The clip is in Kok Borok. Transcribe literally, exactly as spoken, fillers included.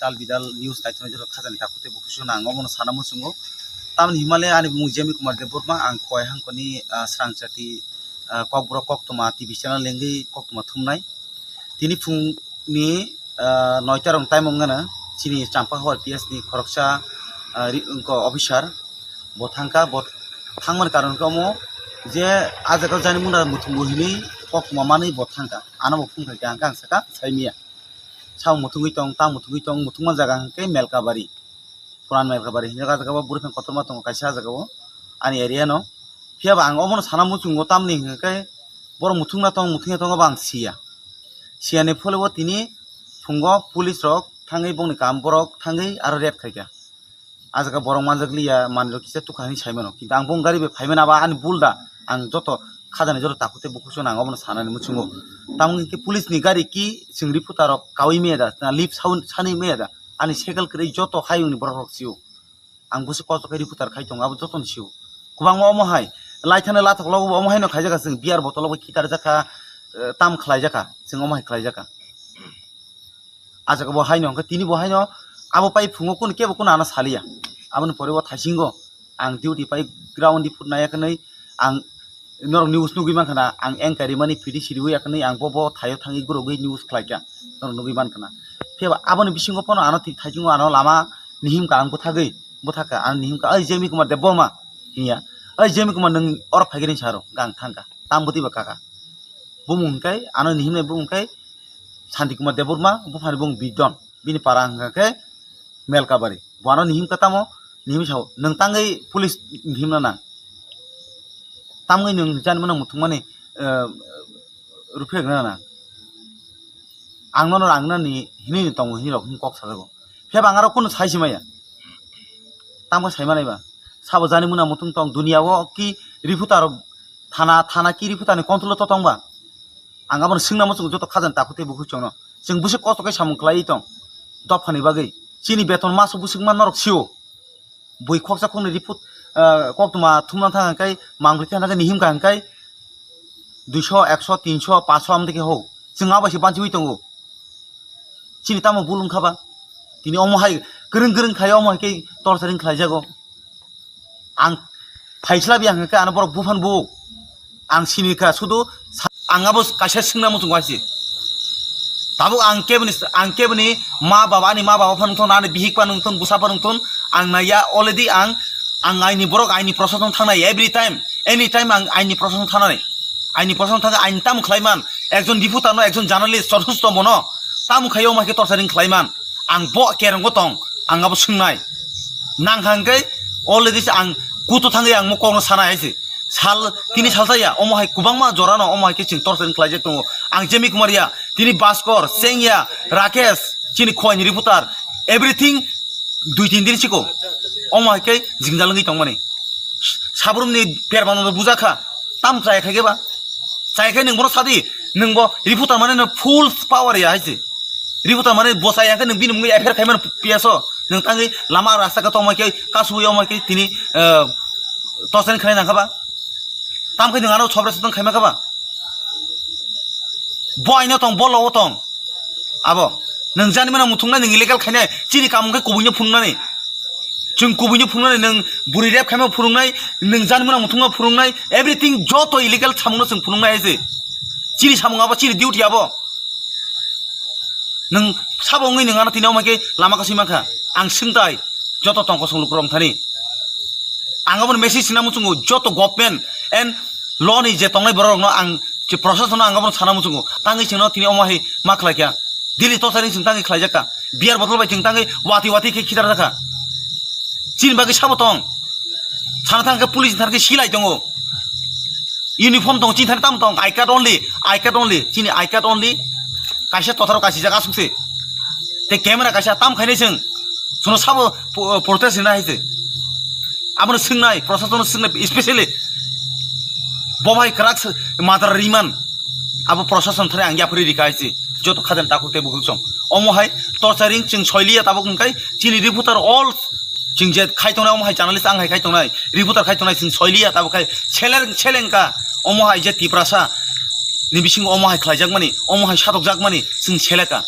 tal bidal news naithoknai jora khajani takhuk tei bukhuk song ang omono sana muchungo. Tamoni himale ani bumung Jemi Kumar Debbarma, ang Khowai hangkoni, ah, Srangchati, ah, Kokborok Koktwma T V channel lengwi koktwma thumnai. Tini phungni, ah, noita rok time wngmano chini Champakhabar P S ni khoroksa, ah, ri-, wngkha officer. Bo thangkha, bo thangmani karon khe omo je ah jaga jani muna muthungwi hinwi koktwma manwi bo thangkha. Ano bo phung khaikha, ang khe ang sakha saimanya. Sao muthungwi tong, tang muthungwi tong, muthungma jaga hwnkhe Melkabari. Puran Melkabari hinwi ah jaga o bwrwi phang kotorma tongo kaisa ah jaga o ani area no. Phiya ba ang omono sana muchungo tamni hwnkhe borok muthungna tong, muthungya tongo ba ang siya. Siyani phole o tini phungo police rok thangwi bongni kam borok thangwi aro raid khaikha. Ah jaga borok manjak liya, manwi rok kisa tukha hinwi saimano. Kintu ang bong gari bai phaimani abo ani bul da. Ang joto khajani joto takhuk tei bukhuk song ang obono sanani muchungo. Tamo hwnkhe police ni gari ki chwng reporter rok kaui maya da, na lip sound sanwi maya da. Ani cycle kwrwi joto hayung ni borok rok sio. Ang busi kosto khe reporter khai tongo, abo joto ni sio. Kwbangma omo hai. Lai thani lathok logo bo omo hai no khaijak kha chwng beer bottle bo khitar jak kha, eh, tam khlai jak kha. Chwng omo hai khlai jak kha. Ah jaga bo haino hwnkhe tini bo haino abo pai phungo kunu kebo kunu ano saliya. Aboni pore o thaisingo ang duty pai ground di phut naiya kwnwi ang norok news nugwi mankha na, ang enquiry mani phidi siriwi yakwnwi ang bo bo thaio thangwi gurogwi news khlaikha norok nugwi mankha na. Phiya ba aboni bisingo pono ano twi thaisingo ano lama nihimkha ang bwthagwi bwthakha ano nihimkha, "Oi Jemi Kumar Debbarma," hinya, "Oi Jemi Kumar nwng oro phaikhe," hinwi saro, ang thangkha. Tam bwtwi ba kaka. Bumung hwnkhe, ano ni himnai bumung hwnkhe Santi Kumar Debbarma, buphani bumung Bidon. Bini para hwnkha khe Melkabari. Bo ano ni himkha tamo, ni himwi sao, "Nwng tangwi police ni himna nang. Tamwi nwng jani mano muthungmani, eh, ruphe gana nang. Ang nono rang nani hinwi ni tongo," hinwi rok hwn kok sajago. Phiya ba ang aro kunu sai si maya. Tamo sai manai ba. Sabo jani muna mutung tong dunia o ki reporter thana, thana ki reporter ni control o to tong ba. Ang abono swngna muchungo joto khajani takhuk tei bukhuk chwngno. Chwng bwswk kosto khe samung khlaiwi tong. Dophani bagwi. Chini beton maso bwswk man norok sio. Bui khoksa khoknwi report, ah, koktwma thumna thang hwnkhe mangli thang hwnkhe nihim kha hwnkhe duiso, ekso, tinso, paanso amtwi khe ho. Chwng abo se banchiwi tongo. Chini tamo bul wngkha ba? Tini omo hai kwrwng kwrwng khai omo hai khe torturing khlaijago. Ang phaisla bi ang khe ano borok buphang bu. Ang sini kha sudu sa-, ang abo kaisa swngna muchung waisi. Tabuk ang keboni, ang keboni ma baba, ani ma baba phan wngthon, ani bihik phan wngthon, bwsa phan wngthon, ang naiya already ang, ang aini borok, aini prosason thangnai every time, any time ang aini prosason thangnai. Aini prosason thangkhe aini tamo khlaiman, ekjon reporter no, ekjon journalist, sothusto bono tamo khaio ma khe torturing khlaiman, ang bo kerongo tong, ang abo swngnai. Nang hwnkhe already se ang kutu thangwi ang mo kokno sanai hai se. Sal, tini salsa ya, omo hai kwbangma jora no, omo hai khe chwng torturing khlaijak tongo. Ang Jemi Kumar ya, tini Bhaskor, Sengya, Rakesh, chini Khowai ni reporter, everything dui tin din siko. Omo hai khe jingjal wngwi tongmani. Sabrum ni permano bujakha. Tam chaya khai khe ba? Chaya khai nwng bono sadi, nwng bo reporter mane no full power ya hai se. Reporter mane bo chaya khe nwng bini mungwi F I R khai mano P S o. Nwng tangwi lama rasta khe tongma khe kasui yoma khe tini, eh, torturing khlai nang kha ba? Tam khe nwng ano sobres tong khai ma kha ba? Bo aino tong, bo logo tong. Abo. Nwng jani mano muthungnai, nwng illegal khainai, chini kamung khe kubuino phunuknani. Chwng kubuino phunuknani, nwng bwrwi rep khaima phunuknai, nwng jani mano muthungma phunuknai, everything joto illegal samungno chwng phunuknai hai se. Chini samung abo, chini duty abo. Nwng sabo wngwi nwng ano tini omo khe lama kasui mankha. Ang swngtai, joto tongkosong lukurok thani. Ang abono message sina muchungo, joto government and law ni je tongnai borok rokno ang je process no ang abono sana muchungo. Tangwi chwngno tini omo hai ma khlai kha. Daily torturing chwng tangwi khlai jak kha. Beer bottle bai chwng tangwi wati wati khe khitar jak kha. Chini bagwi sabo tong. Sana thang khe police thar khe silai tongo. Uniform tong, chini thani tam tong. I card only, I card only. Chini I card only. Kaisa totharo kaisa jak asuk se. Te camera kaisa tam khainai chwng. Sono sabo po-, protest rina hai se. Abono swngnai, prosasono swngnai, especially bo bai kwrak se, madra riman. Abo prosason thani ang yapri rika hai se. Joto khajan takhuk tei bukhuk song. Omo hai torturing chwng soiliya tabuk wngkai chini reporter all chwng je khai tongnai, omo hai journalist ang hai khai tongnai, reporter khai tongnai chwng soiliya tabuk khai seleng seleng ka. Omo hai je Tiprasa ni bisingo omo hai khlaijakmani, omo hai satokjakmani chwng seleka.